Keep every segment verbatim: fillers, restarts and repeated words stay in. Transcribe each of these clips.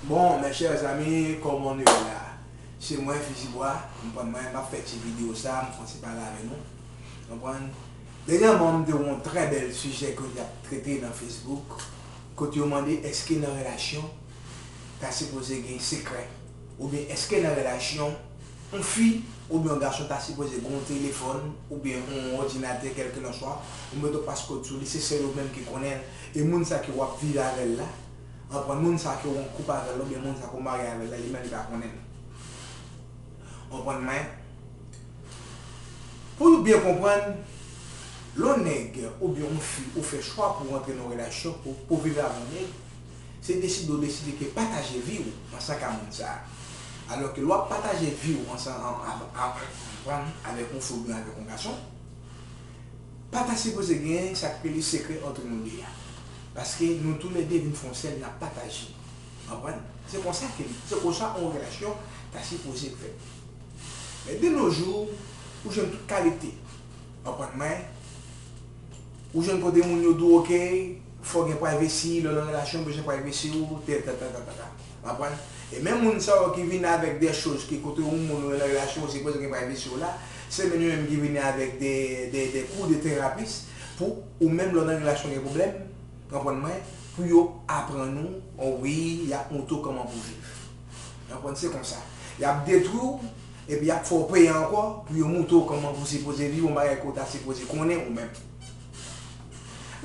Bon, mes chers amis, comment on est là? Se mwen, Fizibwa, m konn mwen, m ap fè ti videyo sa, m fè yon ti pale avè nou. Konprann? Dènyèman, m te wè yon trè bèl sijè ke y ap trete nan Facebook, kote yo mande èske nan relasyon, ta sipoze gen sekrè? Oubyen èske nan relasyon, yon fi oubyen yon gason ta sipoze gen yon telefòn oubyen yon òdinatè kèlkelanswa, ou mete yon paskòd sou li, se sèl ou menm ki konnen l, e moun sa ke w ap viv avè l la, konprann, moun sa ke w an koup avè l la oubyen moun sa ke w marye avè l la, li menm li pa konnen l. Konprann mwen? Pou nou byen konprann, lè yon nèg oubyen yon fi ou fè chwa pou w rantre nan yon relasyon, pou, pou viv avè yon nèg, se deside ou deside ke pataje vi w ansanm ak moun sa a. Alò ke lè w ap pataje vi w ansanm, an, an, an, ansanm avèk yon fi oubyen avèk yon gason, pa ta sipoze gen sa k rele sekrè ant nou de a. Paske nou toulède vin fè yon sèl, n ap pataje. Konprann? Se konsa ke li, se konsa yon relasyon ta sipoze fèt. Men de nos jours, ou jwenn tout kalite. Konprann mwen? Ou jwenn kote moun yo di w, oke, fò gen privacy, lè w nan relasyon, bezwen privacy w, tè, tè, tè, tè, tè, tè. Konprann? E menm moun sa yo ki vin avèk de choz ki kote yon moun ou nan relasyon, ou sipoze gen privacy w la, se menm yo menm ki vini avèk de, de, de kou de terapis pou ou menm lè w nan relasyon gen pwoblèm, konprann mwen, pou yo aprann ou, o wi, y ap montre w kòman pou viv. Konprann, se konsa. Y ap detwi w, epi y ap fè w peye ankò pou yo montre w kòman pou sipoze viv, yon bagay ke w ta sipoze konnen ou menm.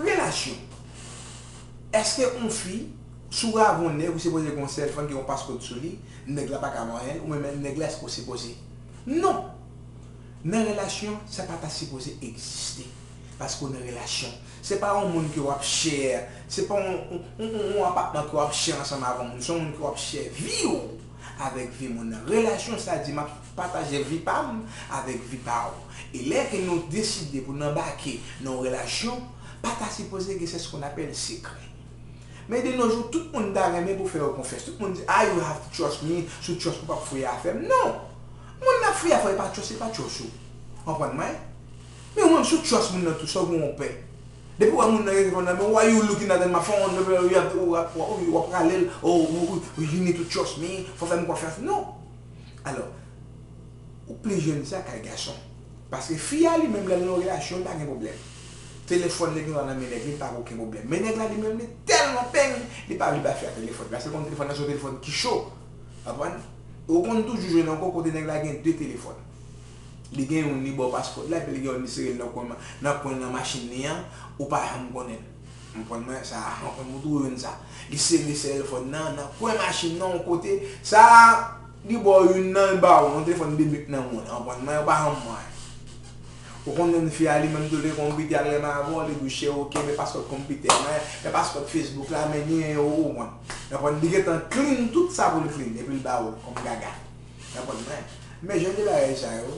Relasyon. Èske yon fi, si w avè yon nèg, ou sipoze gen yon sèlfòn ki gen yon paskòd sou li, nèg la pa ka manyen l, ou menm nèg la, èske w sipoze? Non! Nan relasyon, sa pa ta sipoze egziste. Paske w nan relasyon. Se pa yon moun ke w ap share, se pa yon, yon, yon, yon apatman ke w ap share ansanm avè yon moun, se yon moun ke w ap share vi w avèk vi moun nan. Relasyon, sa di m ap pataje vi pa m avèk vi pa w. E lè ke nou deside pou n anbake nan yon relasyon, pa ta sipoze gen, c'est ce qu'on appelle, sekrè. Men de nos jours, tout moun ta renmen pou fè yo konfyans. Tout moun di, ah, you have to trust me, si w trust m, ou p ap fouye afè m. Non! Moun nan ap fouye afè w, li pa trust, li pa trust ou. Konprann mwen? Men ou menm, si w trust moun nan tou, sa w gen yon pè. Depi w wè moun nan gen telefòn nan men w, why you looking at my phone, w ap, w ap, w ap rale l, oh, oh, oh, you need to trust me, fò fè m konfyans. Non! Alò, ou plis jwenn sa kay gason. Paske fi a li menm lè l nan yon relasyon, li pa gen pwoblèm. Telefòn li gen nan men nèg li, li pa gen okenn pwoblèm. Men nèg la li menm li tèlman peng, li pa vle bay fi a telefòn. Paske l konn telefòn nan se yon telefòn ki cho. Konprann? Ou konn toujou jwenn ankò kote nèg la gen de telefòn. Li gen youn, li ba w paspò l la, epi li gen youn, li sere l nan kwen, nan kwen nan machin li an, ou pa janm konnen l. Konprann mwen, sa, konprann mwen, ou toujou jwenn sa. Li sere telefòn nan, nan kwen machin nan, yon kote, sa, li ba w youn nan, li ba w yon telefòn bebek nan men w, konprann mwen, ou pa janm wè. Ou konn jwenn fi a, li menm tou, li konn pite al renmen avè w, li di w, cheri, oke, men paspò konpitè mwen, men paspò Facebook la, men ni, ou konprann. Konprann, li gentan clean tout sa pou l clean, epi l ba w l kòm gaga. Konprann mwen? Men jan de bagay sa yo,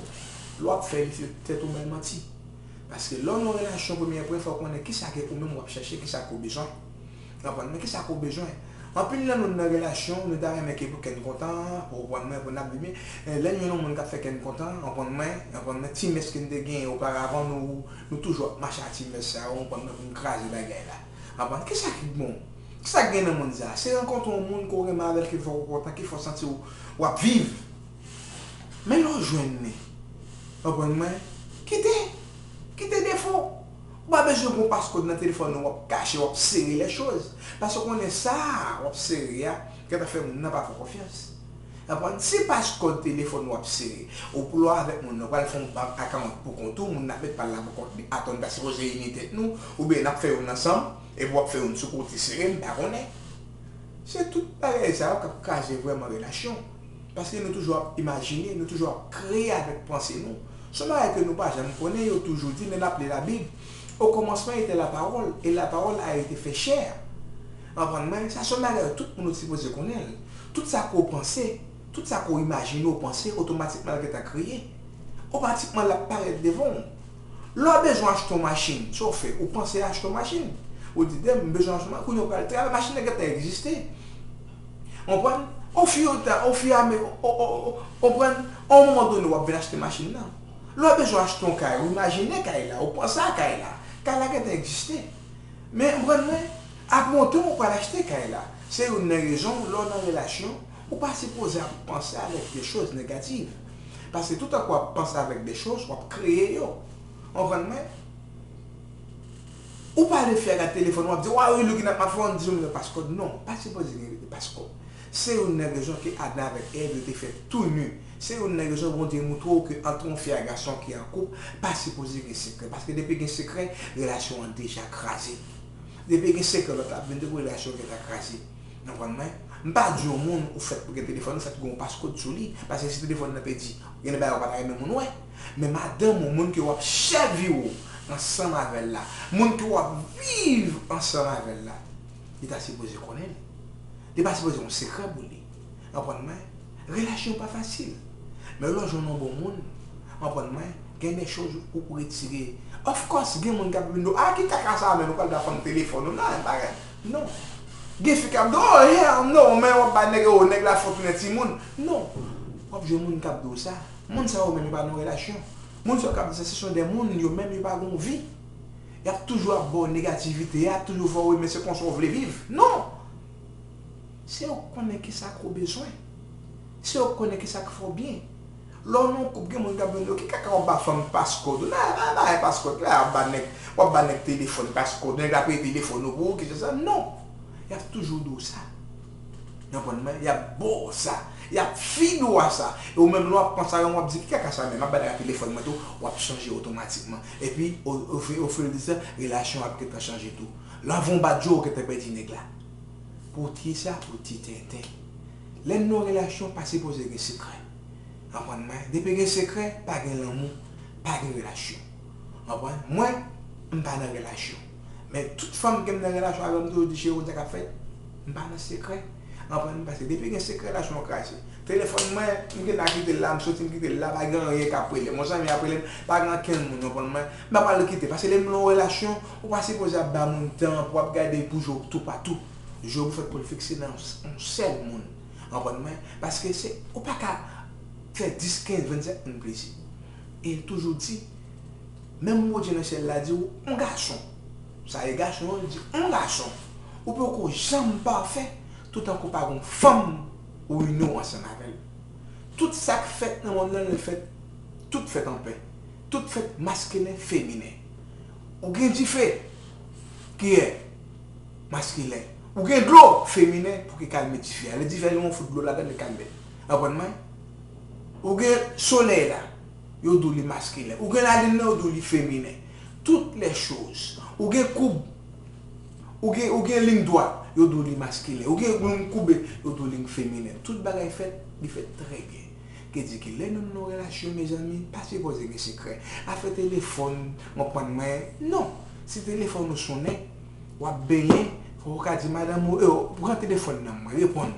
lè w ap fè li, se tèt ou mèt manti. Paske lè w nan yon relasyon, premye pwen, fò w konnen kisa ke ou menm w ap chèche, kisa ke w bezwen. Konprann mwen? Kisa ke w bezwen. Anpil nan nou nan relasyon, nou ta renmen ke pou kè n kontan, pou w konprann mwen, pou n ap viv byen. E lè n jwenn yon moun k ap fè kè n kontan, konprann mwen, konprann mwen, ti mès ke n te genyen oparavan, nou, nou toujou ap mache ak ti mès sa yo, konprann mwen, pou n kraze bagay la. Konprann? Kisa ki bon? Kisa k gen nan mond sa? Se rankontre yon moun ke w renmen avè l ki fè w kontan, ki fè w santi w, w ap viv. Men lè w jwenn li, konprann mwen, kite, kite defo. Ou pa bezwen gen yon paskòd nan telefòn ou, w ap kache, w ap sere les choses. Paske w konnen sa w ap sere a, gentan fè moun nan pa fè w konfyans. Konprann? Si paskòd telefòn w ap sere, ou pou lè w avèk moun nan, w pral fè yon bank account pou kont ou, moun nan ap met pa l la pou kont li, atò n ta sipoze ini tèt nou, oubyen n ap fè youn ansanm, epi w ap fè youn sou kote sere, m pa konnen. Se tout bagay sa yo k ap kraze vrèman relasyon. Paske nou toujou ap imajine, nou toujou ap kreye avèk panse nou. Se yon bagay ke nou pa janm konnen, yo toujou di, lè n ap li Labib, au commencement était la parole, et la parole a été fait chair. Konprann mwen? Sa se yon bagay tout moun sipoze konnen l. Tout sa ke w panse, tout sa ke w imajine, w panse, otomatikman l gentan kreye. Otomatikman l ap parèt devan w. Lè w bezwen achte yon machin, sa w fè? Ou panse achte yon machin. Ou di, "Dèm, m bezwen achte yon machin." Kounye a w pral travay, machin nan gentan egziste. Konprann? Au fur et à, au fur et à mesure, o, o, o, konprann? A yon moman done, w ap vin achte machin nan. Lè w bezwen achte yon kay, ou imajine kay la, ou panse a kay la. Kay la gentan egziste. Men, konprann mwen, ap monte, ou pral achte kay la. Se youn nan rezon, lè w nan relasyon, ou pa sipoze ap panse avèk de choz negativ. Paske toutan w ap panse avèk de choz, w ap kreye yo. Konprann mwen? Ou pale fi a gade telefòn, w ap di, "Why are you looking at my phone?" Di yon moun passcode. Non, pa sipoze gen passcode. Se youn nan rezon ke Adan avèk Èv yo te fèt tou ni. Se youn nan rezon Bondye montre w ke ant yon fi ak gason ki an koup, pa sipoze gen sekrè. Paske depi gen sekrè, relasyon an deja kraze. Depi gen sekrè, lòt la ap vin tou pou relasyon gentan kraze. Konprann mwen? M pa di yon moun ou fèt pou gen telefòn, ou fèt pou gen yon passcode sou li. Paske si telefòn nan pèdi, gen de bagay ou pa ta renmen moun wè. Men madanm ou, moun ke w ap chèvi w ansanm avè l la, moun ke w ap viv ansanm avè l la, li ta sipoze konnen l. Li pa sipoze yon sekrè pou li. Konprann mwen? Relasyon pa fasil. Men lè w jwenn yon bon moun, konprann mwen, gen de choz ou pou retire. Of course, gen moun k ap vin di w, "Ah, ki kaka sa a, men nou pral ba fanm telefòn ou." Non, pa gen. Non. Gen fi k ap di w, "Oh, hell no, men w ap ba nèg, oh, nèg la fò tounen timoun." Non. W ap jwenn moun k ap di w sa. Moun sa yo menm, yo pa nan relasyon. Moun sa yo k ap di sa, se son de moun, yo menm, yo pa gen yon vi. Y ap toujou ap ba w negativite, y ap toujou fè w, men se konsa w vle viv. Non! Se ou k konnen kisa k ou bezwen. Se ou k konnen kisa k fè w byen. Lè w nan yon koup, gen moun k ap vin di w, "Ki kaka w ap ba fanm passcode?" Ou nan, nan, nan, passcode la, w ap ba nèg, w ap ba nèg telefòn passcode, nèg la peye telefòn ou pou ou, ki se sa? Non! Y ap toujou di w sa. Konprann mwen? Y ap ba w sa. Y ap fid ou a sa. E ou menm, lè w ap panse a yon, w ap di, "Ki kaka sa menm? M ap ba nèg la telefòn mwen tou," w ap chanje otomatikman. Epi, o, o, o fil di tan, relasyon ap gentan chanje tou. Lè w ap yon badjo, ou gentan pèdi nèg la. Pou ti sa, pou ti tenten. Lè n nan relasyon, pa sipoze gen sekrè. Konprann mwen? Depi gen sekrè, pa gen lanmou, pa gen relasyon. Konprann? Mwen, m pa nan relasyon. Men tout fanm ke m nan relasyon avè yo, m toujou di, "Cheri, ou konn sa k ap fèt?" M pa nan sekrè. Konprann? Paske depi gen sekrè, relasyon an kraze. Telefòn mwen, m gentan kite l la, m soti, m kite l la, pa gen anyen k ap rele m. Yon zanmi ap rele m, pa gen ankenn moun, konprann mwen? M pa pral kite, paske lè m nan yon relasyon, ou pa sipoze ap ba moun tan pou ap gade pou je w toupatou. Je w fèt pou l fikse nan yon, yon sèl moun. Konprann mwen? Paske se, ou pa ka fè dis, kenz, vennsenk moun plezi. E l toujou di, menm Bondye nan syèl la di w, yon gason, sa e gason yo, li di, yon gason, ou poko janm pafè, toutan ke w pa gen yon fanm ou ini w ansanm avè l. Tout sa k fèt nan mond lan, li fèt, tout fèt anpè. Tout fèt maskilen, feminen. Ou gen dife, ki e maskilen. Ou gen dlo, feminen, pou ki kalme dife a. Lè dife a, yon fout dlo ladan, li kalme l. Konprann mwen? Ou gen solèy la, yo di w li maskilen. Ou gen lalin nan, yo di w li feminen. Toutes les choses. Ou gen koub, ou gen, ou gen liy dwat, yo di w li maskilen. Ou gen liy koube, yo di w li feminen. Tout bagay fèt, li fèt trè byen. Ki di ke lè nou nan yon relasyon, mezanmi, pa sipoze gen sekrè. Afè telefòn, konprann mwen, non. Si telefòn ou sonnen, w ap benyen, fòk ou ka di madanm ou, "Yo, pran telefòn nan mwen, reponn."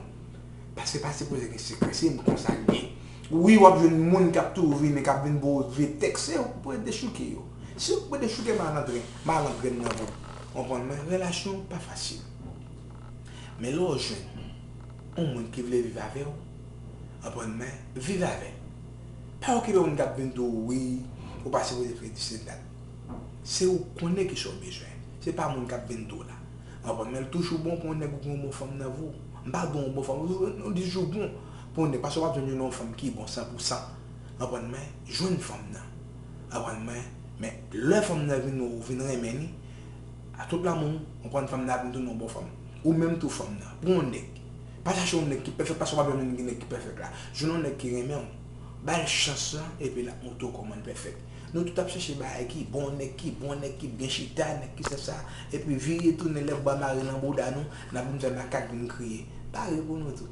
Paske pa sipoze gen sekrè, se konsa l ye. Wi, w ap jwenn moun k ap toujou vini, k ap vin ba w vye tèks, se ou k pou dechouke yo. Se ou k pou dechouke malandren, malandren nan vou. Konprann mwen, relasyon pa fasil. Men lè w jwenn yon moun ki vle viv avè w, konprann mwen, viv avè l. Pa okipe moun k ap vin di w wi, ou pa sipoze fè dis et dat. Se ou k konnen kisa w bezwen. Se pa moun k ap vin di w la. Konprann mwen, l toujou bon pou yon nèg ou gen yon bon fanm nan vi w. M pa di w yon bon fanm, nou di toujou bon pou yon nèg, paske w ap jwenn yon fanm ki bon san pou san. Konprann mwen, jwenn fanm nan. Konprann mwen, men lè fanm nan vin ou vin renmen li, a tout lanmou, konprann fanm nan ap vin tounen yon bon fanm. Ou menm tou fanm nan, pran yon nèg. Pa chache yon nèg ki pèfèk, paske w pa bezwen yon nèg ki pèfèk la. Jwenn yon nèg ki renmen w. Ba l chans lan, epi l ap montre w kòman l pèfèk. Nou tout ap chache bagay ki bon, nèg ki bon, nèg ki byen chita, nèg ki sa sa. Epi vire tounen lè bwa mare nan bouda nou, n ap vin fè makak vin kriye. Pare pou nou tou.